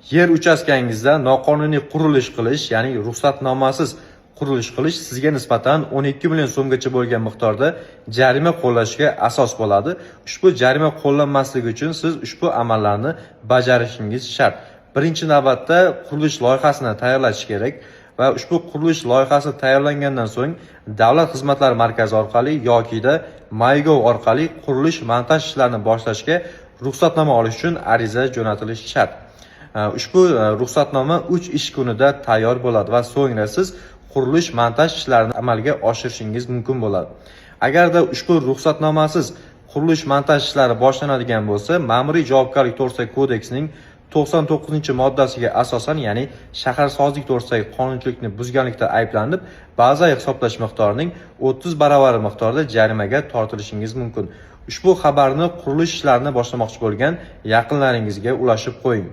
Yer uchastkangizda noqonuniy qurilish qilish, ya'ni ruxsatnomasiz qurilish qilish sizga nisbatan 12 million so'mgacha bo'lgan miqdorda jarima qo'llashga asos bo'ladi. Ushbu jarima qo'llanmasligi uchun siz ushbu amallarni bajarishingiz shart. Birinchi navbatda qurilish loyihasini tayyorlash kerak va ushbu qurilish loyihasi tayyorlangandan so'ng Davlat xizmatlari markazi orqali yokida MyGov orqali qurilish montaj ishlarini boshlashga ruxsatnoma olish uchun ariza jo'natilishi shart. Ushbu ruxsatnoma 3 ish kunida tayyor bo'ladi va so'ngra siz qurilish montaj ishlarini amalga oshirishingiz mumkin bo'ladi. Agarda ushbu ruxsatnomasiz qurilish montaj ishlari boshlanadigan bo'lsa, Ma'muriy javobgarlik to'g'risidagi kodeksning 99-moddasiga asosan, ya'ni shaharsozlik to'g'risidagi qonunchilikni buzganlikda ayblanib, bazaviy hisoblash miqdorining 30 baravari miqdorida jarimaga tortilishingiz mumkin. Ushbu xabarni qurilish ishlarini boshlamoqchi bo'lgan yaqinlaringizga ulashib qo'ying.